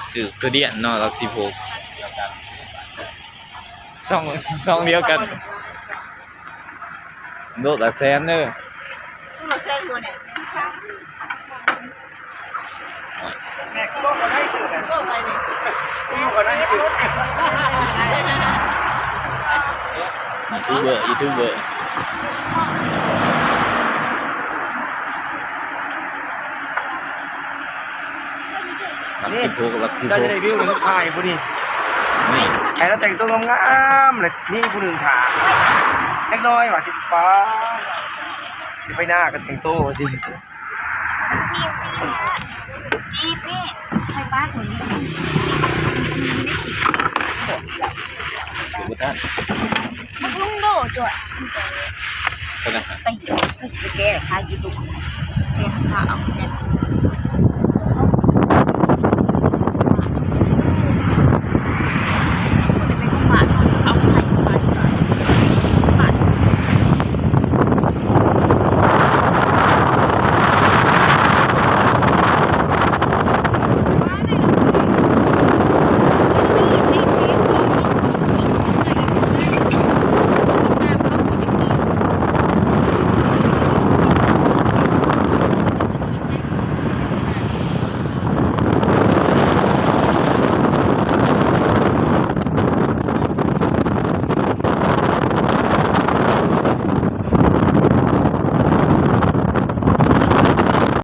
ຊື້ທຸລຽນເນາະ ຫຼັກສິບຫົກ ຊ່ອງ ຊ່ອງດຽວກັນ ໂລລະແສນເດີ ໂລລະແສນບໍ່ນີ້ ແມ່ນ ໂລກກໍໄດ້ຊື້ແຫຼະ ໂລກໄປນີ້ ໂລກກໍໄດ້ຊື້ ຢູທູບເບີ ຢູທູບເບີ ຫຼັກສິບຫົກ ຫຼັກສິບຫົກ ເຈົ້າຈະໄດ້ວິວນີ້ ມັນຖ່າຍຜູ້ນີ້ ນີ້ ໃຫ້ລາວແຕ່ງຕົວງາມໆ ແລ້ວມີຜູ້ໜຶ່ງຖ້າ ເດັກນ້ອຍວ່າ ຊິປາ ຊິໄປນາກໍແຕ່ງຕົວວ່າຊິ ນີ້ ນີ້ ໃສ່ປາກ ເບິ່ງບໍ່ທັນ ມັນລົງໂດດ ໄປ ໄປ ໄປ ຊິໄປແກ້ ຂາຍຢູ່ ແສນຊາວ ແສນ